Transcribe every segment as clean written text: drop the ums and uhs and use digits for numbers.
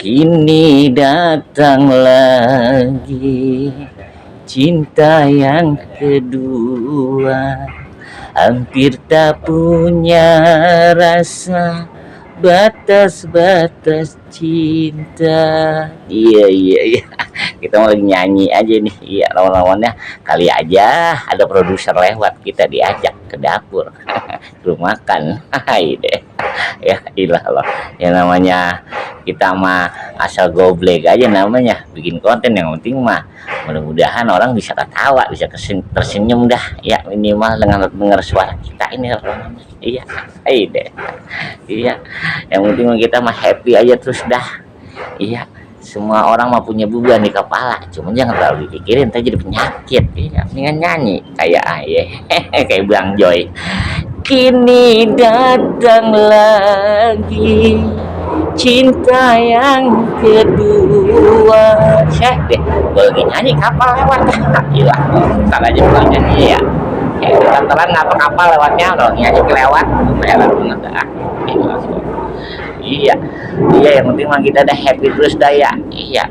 Kini datang lagi cinta yang kedua, hampir tak punya rasa, batas-batas cinta. Iya iya iya, kita mau lagi nyanyi aja nih. Iya, lawan-lawannya kali aja ada produser lewat, kita diajak ke dapur suruh makan. Hai deh. Ya ilah loh, yang namanya kita mah asal goblek aja, namanya bikin konten. Yang penting mah mudah-mudahan orang bisa ketawa, bisa tersenyum dah ya, minimal dengan dengar suara kita ini. Iya deh. Iya, yang penting mah kita mah happy aja terus dah. Iya, semua orang mah punya beban di kepala, cuman jangan terlalu dipikirin, ntar jadi penyakit. Iya, mendingan nyanyi kayak ayah. Kayak Bang Joy. Kini datang lagi cinta yang kedua. Cek deh, gue lagi nyanyi kapal lewat. Gila, ntar aja pulang nyanyi ya. Kayak telan ngapa kapal lewatnya, kalau nyanyi kelewat, heran banget dah. Gila, iya, iya, yang penting mah kita udah happy terus dah ya. Iya,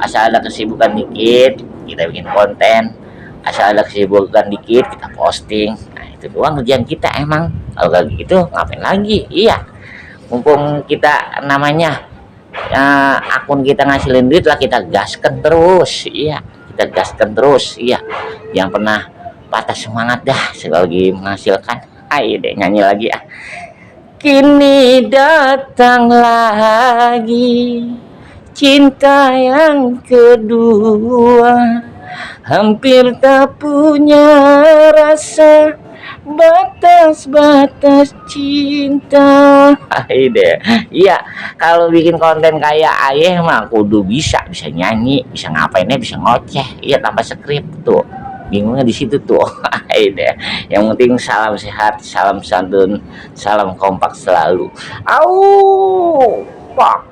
asal ada kesibukan dikit, kita bikin konten. Asal ada kesibukan dikit, kita posting. Itu doang kerjaan kita emang. Kalau kayak gitu ngapain lagi? Iya, mumpung kita namanya akun kita ngasilin duit lah, kita gaskan terus. Iya, kita gaskan terus. Iya, yang pernah patah semangat dah selagi menghasilkan. Ayo deh nyanyi lagi ya. Kini datang lagi cinta yang kedua, hampir tak punya rasa, batas-batas cinta. Deh. Iya, kalau bikin konten kayak ayah mah kudu bisa nyanyi, bisa ngapainnya, bisa ngoceh. Iya, tanpa skrip tuh. Bingungnya di situ tuh. Deh. Yang penting salam sehat, salam santun, salam kompak selalu. Au, pak.